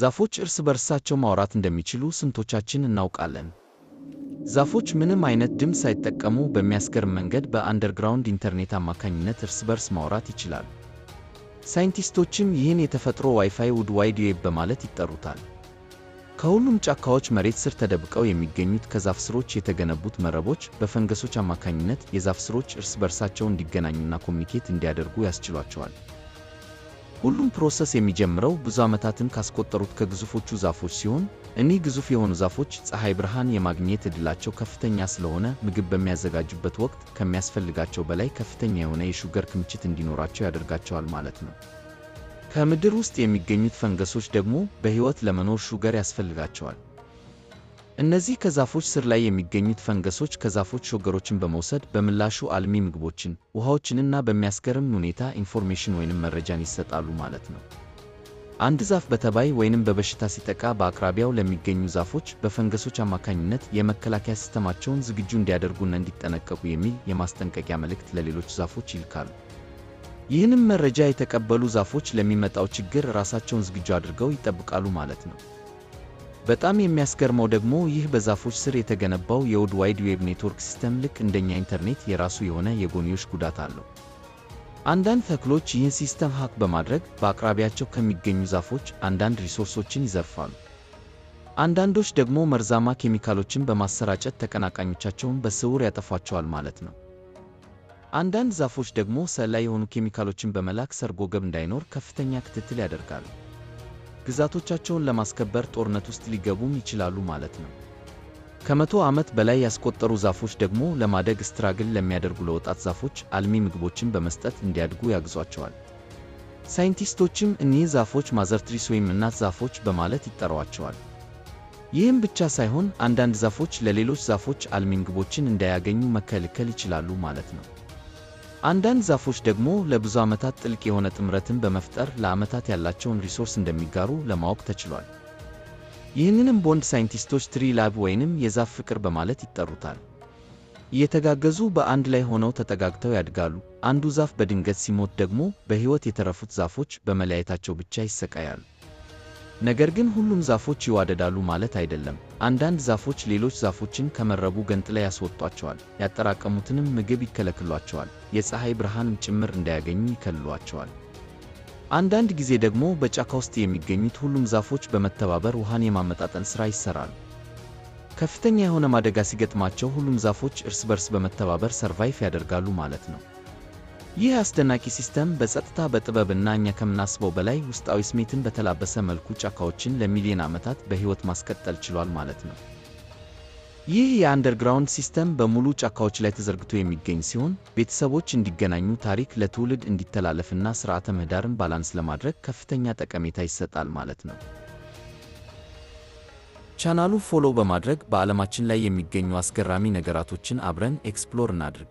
ዛፎች እርስ በርሳቸው ማውራት እንደሚችሉ ስንቶቻችን እናውቃለን? ዛፎች ምንም አይነት ድምፅ ሳይጠቀሙ በሚያስገርም መንገድ በ underground ኢንተርኔት አማካኝነት እርስ በርስ ማውራት ይችላሉ። ሳይንቲስቶችም ይህን የተፈጥሮ WiFi wood wide web በማለት ይጠሩታል። ከሁሉም ጫካዎች መሬት ስር ተደብቀው የሚገኙት ከዛፍ ስሮች የተገነቡት መረቦች በፈንገሶች አማካኝነት የዛፍ ስሮች እርስ በርሳቸው እንዲገናኙና communicate እንዲያደርጉ ያስችሏቸዋል። ሁሉም process የሚጀምረው ብዙ ዓመታትን ካስቆጠሩት ከግዙፎቹ ዛፎች ሲሆን፣ እኒህ ግዙፍ የሆኑ ዛፎች ፀሐይ ብርሃን የማግኘት ዕድላቸው ከፍተኛ ስለሆነ ምግብ በሚያዘጋጁበት ወቅት ከሚያስፈልጋቸው በላይ ከፍተኛ የሆነ የ sugar ክምችት እንዲኖራቸው ያደርጋቸዋል ማለት ነው። ከምድር ውስጥ የሚገኙት ፈንገሶች ደግሞ በሕይወት ለመኖር sugar ያስፈልጋቸዋል። እነዚህ ከዛፎች ስር ላይ የሚገኙት ፈንገሶች ከዛፎች sugar ኦችን በመውሰድ በምላሹ አልሚ ምግቦችን፣ ውሃዎችንና በሚያስገርም ሁኔታ information ወይንም መረጃን ይሰጣሉ ማለት ነው። አንድ ዛፍ በተባይ ወይንም በበሽታ ሲጠቃ በአቅራቢያው ለሚገኙ ዛፎች በፈንገሶች አማካኝነት የመከላከያ system ኣቸውን ዝግጁ እንዲያደርጉና እንዲጠነቀቁ የሚል የማስጠንቀቂያ መልእክት ለሌሎች ዛፎች ይልካሉ። ይህንም መረጃ የተቀበሉ ዛፎች ለሚመጣው ችግር ራሳቸውን ዝግጁ አድርገው ይጠብቃሉ ማለት ነው። በጣም የሚያስገርመው ደግሞ ይህ በዛፎች ስር የተገነባው የ wood wide web network system ልክ እንደኛ ኢንተርኔት የራሱ የሆነ የጎንዮሽ ጉዳት አለው። አንዳንድ ተክሎች ይህን system hack በማድረግ በአቅራቢያቸው ከሚገኙ ዛፎች አንዳንድ resource ኦችን ይዘርፋሉ። አንዳንዶች ደግሞ መርዛማ ኬሚካሎችን በማሰራጨት ተቀናቃኞቻቸውን በስውር ያጠፏቸዋል ማለት ነው። አንዳንድ ዛፎች ደግሞ ሰላይ የሆኑ ኬሚካሎችን በመላክ ሰርጎ ገብ እንዳይኖር ከፍተኛ ክትትል ያደርጋሉ። ግዛቶቻቸውን ለማስከበር ጦርነት ውስጥ ሊገቡም ይችላሉ ማለት ነው። ከ100 ዓመት በላይ ያስቆጠሩ ዛፎች ደግሞ ለማደግ struggle ለሚያደርጉ ለወጣት ዛፎች አልሚ ምግቦችን በመስጠት እንዲያድጉ ያግዟቸዋል። ሳይንቲስቶችም እኒህ ዛፎች mother trees ወይም እናት ዛፎች በማለት ይጠሯቸዋል። ይህም ብቻ ሳይሆን አንዳንድ ዛፎች ለሌሎች ዛፎች አልሚ ምግቦችን እንዳያገኙ መከልከል ይችላሉ ማለት ነው። አንዳንድ ዛፎች ደግሞ ለብዙ ዓመታት ጥልቅ የሆነ ጥምረትን በመፍጠር ለዓመታት ያላቸውን resource እንደሚጋሩ ለማወቅ ተችሏል። ይህንንም ቦንድ ሳይንቲስቶች tree love ወይንም የዛፍ ፍቅር በማለት ይጠሩታል። እየተጋገዙ በአንድ ላይ ሆነው ተጠጋግተው ያድጋሉ። አንዱ ዛፍ በድንገት ሲሞት ደግሞ በሕይወት የተረፉት ዛፎች በመለያየታቸው ብቻ ይሰቃያሉ። ነገር ግን ሁሉም ዛፎች ይዋደዳሉ ማለት አይደለም። አንዳንድ ዛፎች ሌሎች ዛፎችን ከመረቡ ገንጥለው ያስወጧቸዋል፣ ያጠራቀሙትንም ምግብ ይከለክሏቸዋል፣ የፀሐይ ብርሃንም ጭምር እንዳያገኙ ይከልሏቸዋል። አንዳንድ ጊዜ ደግሞ በጫካ ውስጥ የሚገኙት ሁሉም ዛፎች በመተባበር ውሃን የማመጣጠን ሥራ ይሠራሉ። ከፍተኛ የሆነ አደጋ ሲገጥማቸው ሁሉም ዛፎች እርስ በርስ በመተባበር survive ያደርጋሉ ማለት ነው። ይህ አስደናቂ system በጸጥታ፣ በጥበብና እኛ ከምናስበው በላይ ውስጣዊ ስሜትን በተላበሰ መልኩ ጫካዎችን ለሚሊዮን ዓመታት በሕይወት ማስቀጠል ችሏል ማለት ነው። ይህ የ underground system በሙሉ ጫካዎች ላይ ተዘርግቶ የሚገኝ ሲሆን ቤተሰቦች እንዲገናኙ፣ ታሪክ ለትውልድ እንዲተላለፍና ሥርዓተ ምህዳርን balance ለማድረግ ከፍተኛ ጠቀሜታ ይሰጣል ማለት ነው። ቻናሉ follow በማድረግ በዓለማችን ላይ የሚገኙ አስገራሚ ነገራቶችን አብረን explore እናድርግ።